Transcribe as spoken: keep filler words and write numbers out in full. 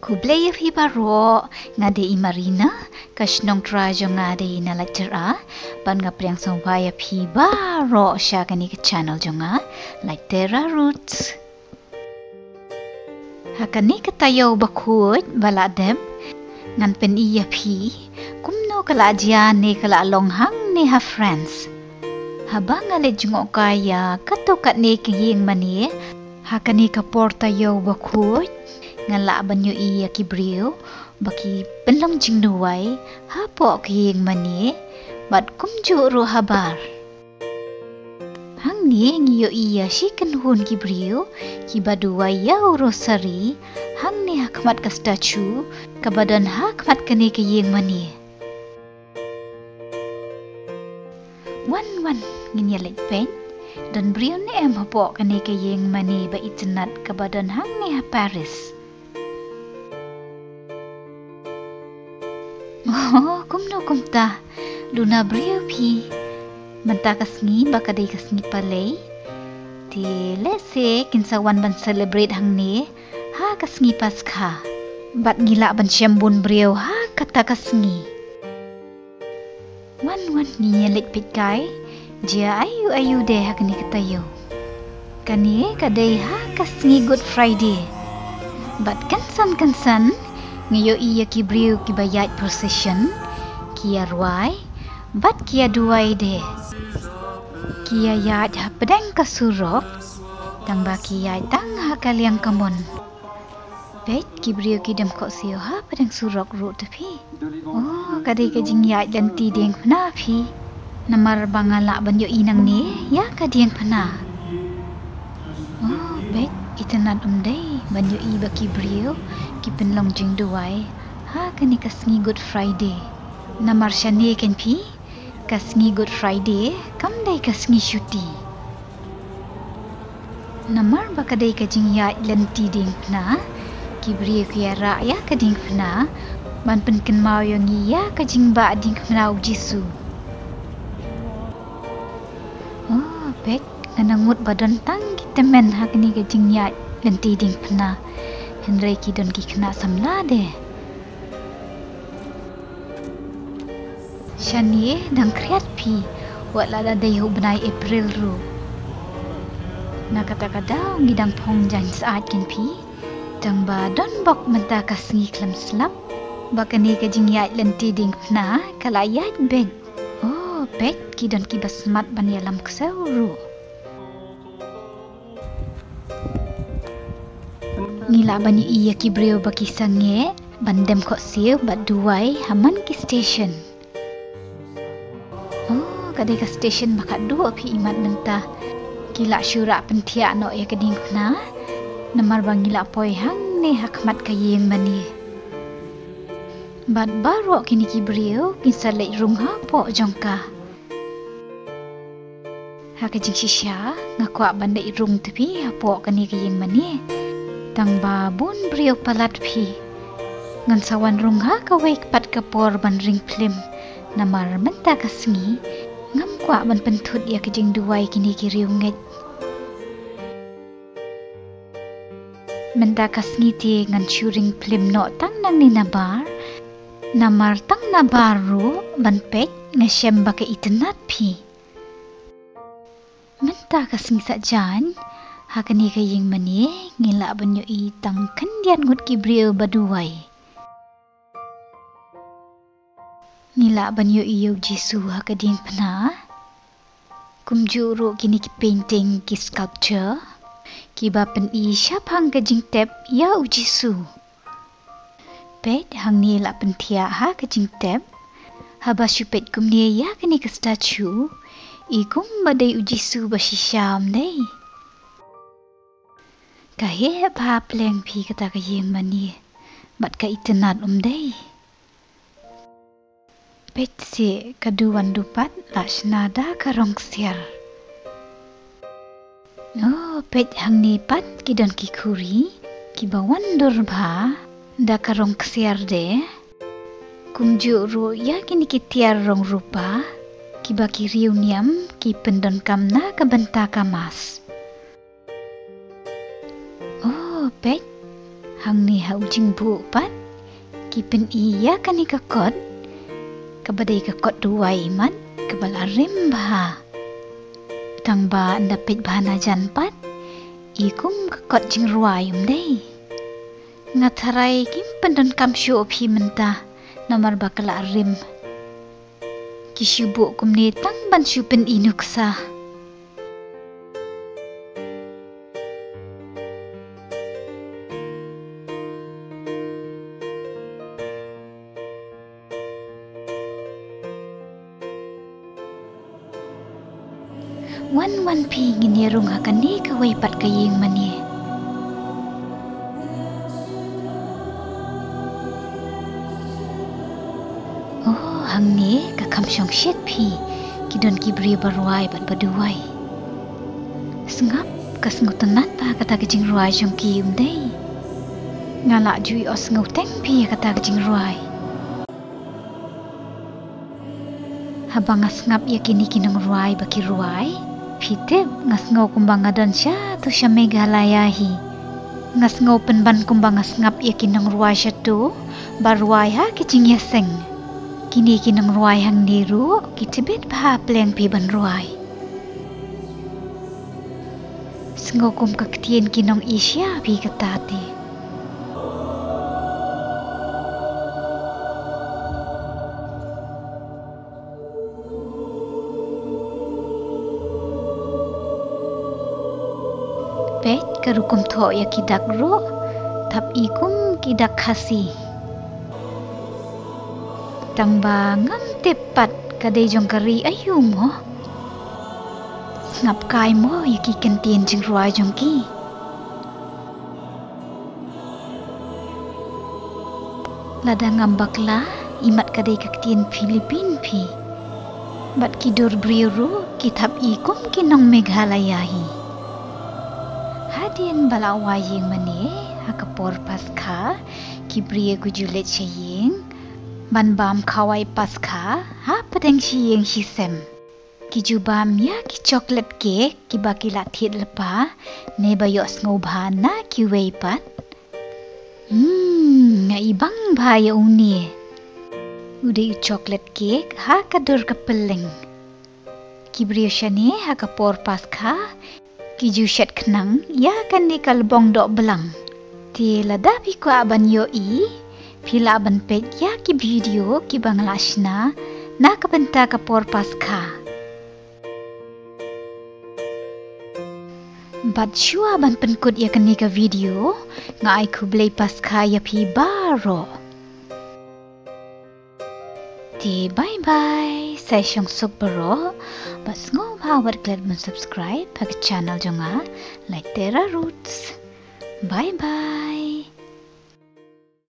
Khublei ïa phi baroh, nga dei i Marina, ka shnong trai jong nga dei na Laityra, bad nga pdiang sngewbha ïa phi baroh sha kane ka channel jong nga, Laityra Roots. Ha kane ka taïew bakhuid ba la dep, ngan pyni ïa phi kumno ka la jia ne ka la long hangne ha France. Haba nga leit jngohkai ïa kato katne ka ïing mane ha kane ka por taïew bakhuid, nga lah ban ïohi ïa ki briew ba ki pynlong jingduwai hapoh ka ïing mane, bad kumjuh ruh habar. Hangne ngi ïohi ïa shi kynhun ki briew kiba duwai ïa u rosari hangne ha khmat ka statue kaba don ha khmat kane ka ïing mane. Wan wan, ngin ïa leit peit, don briew ne em hapoh kane ka ïing mane ba itynnad kaba don hangne ha Paris. Oh, kumno kumta, duna briew phi. Mynta ka sngi ba ka dei ka sngi palei, te lehse kin sa wan ban celebrate hangne ha ka sngi Paskha. Bad ngi lah ban shem bun briew ha kata ka sngi. Wan wan, ngin ïa leit peit kai, jia aïu aïu de ha kane ka taïew. Kane ka dei ha ka sngi Good Friday. Bad kynsan kynsan ngi ïohi ïa ki briew kiba ïaid procession, ki ïa rwai bad ki ïa duwai de. Ki ïa ïaid hapdeng ka surok, tangba ki ïaid tang ha ka liang kamon. Peit, ki briew ki dem khohsiew hapdeng surok ruh te phi. Oh, ka dei ka jingïaid lynti diengphna phi. Namar ba nga lah ban ïohi nangne ïa ka diengphna. Oh, peit, itynnad um dei ban ïohi ba ki briew ki pynlong jingduwai ha kane ka sngi Good Friday. Namar shane kein phi, ka sngi Good Friday kam dei ka sngi shuti. Namar ba ka dei ka jingïaid lynti diengphna, ki briew ki ïa rah ïa ka diengphna ban pynkynmaw ïa ngi ïa ka jingbah diengphna u Jisu. Oh, peit, nga nang mut ba don tang ki tymmen ha kane ka jingïaid lynti diengphna, hynrei ki don ki khynnah samla de. Shane dang khriat phi, wat la da dei u bnai April ruh. Na kata ka daw ngi dang phong jaiñ syaid kein phi. Tangba don bok mynta ka sngi khlem slap ba kane ka jingïaid lynti diengphna ka la ïaid beit. Oh, peit, ki don kiba smat ban ïalam ksew ruh. Ngi lah ban ïohi ïa ki briew ba ki sangeh ban dem khohsiew bad duwai ha man ki station. Oh, ka dei ka station ba khatduh phi, imat mynta ki lah shu rah pynthiah noh ïa ka diengphna, namar ba ngi lah poi hangne ha khmat ka ïing mane. Bad baroh kine ki briew kin sa leit rung hapoh jong ka. Ha ka jingshisha nga kwah ban leit rung te phi hapoh kane ka ïing mane, tangba bun briew palat phi. Ngan sa wan rung ha kawei pat ka por ban ring phlim, namar mynta ka sngi ngam kwah ban pynthut ïa ka jingduwai kine ki riewngeit. Mynta ka sngi te ngan shu ring phlim noh tang nangne nabar, namar tang nabar ruh ban peit nga shem ba ka itynnad phi. Mynta ka sngi saitjaiñ ha kane ka ïing mane ngi lah ban ïohi tang khyndiat ngut ki briew ba duwai. Ngi lah ban ïohi ïa u Jisu ha ka diengphna. Kumjuh ruh kine ki painting, ki sculpture kiba pyni shaphang ka jingtep ïa u Jisu. Peit hangne lah pynthiah ha ka jingtep. Haba shu peit kumne ïa kane ka statue, i kumba dei u Jisu ba shisha um dei. Ka heh bha pleng phi kata ka ïing mane, bad ka itynnad um dei. Peit seh, ka duwan dupat la shna da ka rong ksiar. Oh, peit hangne pat ki don ki khuri kiba wan dur bha da ka rong ksiar de. Kumjuh ruh ïa kine ki tiar rong rupa kiba ki riewniam ki pyndonkam na ka bynta ka mass. Oh, peit. Hangne ha u jingbuh pat ki pyni ïa kane ka kot, kaba dei ka kot duwai imat kaba la rim bha. Tang ba ynda peit bha na jan pat, i kum ka kot jingrwai um dei. Nga tharai kim pyndonkam shuh phi mynta, namar ba ka la rim. Ki shu buh kumne tang ban shu pyni nuksa. Wan wan phi, ngin ïa rung ha kane kawei pat ka ïing mane. Oh, hangne ka kham shong shet phi, ki don ki briew ba rwai bad ba duwai. Sngap, ka sngewtynnat ba kata ka jingrwai jong ki um dei. Nga lah ju ïohsngew teng phi ïa kata ka jingrwai. Haba nga sngap ïa kine ki nongrwai ba ki rwai, phi tip, nga sngew kumba nga don shato sha Meghalaya hi. Nga sngew pynban kumba nga sngap ïa ki nongrwai shato ba rwai ha ki jingïaseng. Kine ki nongrwai hangne ruh ki tbit bha pleng phi ban rwai. Sngew kum ka ktien ki nong Asia phi kata te. Peit, ka rukom thoh ïa ki dak ruh, thap i kum ki dak Khasi. Tang ba ngam tip pat ka dei jong ka ri aïu mo. Sngap kai mo ïa ki kyntien jingrwai jong ki. Lada ngam bakla, imat ka dei ka ktien Philippine phi. Bad ki dur briew ruh ki thap i kum ki nong Meghalaya hi. Hadien ba la wai ïing mane, ha ka por Paskha, ki briew ki ju leit sha ïing ban bam khawai Paskha hapdeng shi ïing shi sem. Ki ju bam ïa ki chocolate cake kiba ki la thied lypa ne ba ïohsngew bha na kiwei pat. Hmm, nga ibang bha ïa une. U dei u chocolate cake ha ka dur ka pylleng. Ki briew shane ha ka por Paskha ki ju shet khnang ïa kane ka lbong doh blang. Te lada phi kwah ban ïohi, phi lah ban peit ïa ki video kiba nga la shna na ka bynta ka por Paskha. Bad shuwa ban pynkut ïa kane ka video, nga ai khublei Paskha ïa phi baroh. Te bye bye, sa ïa shong suk baroh, bad sngewbha wat klet ban subscribe ha ka channel jong nga, Laitera Roots. Bye bye.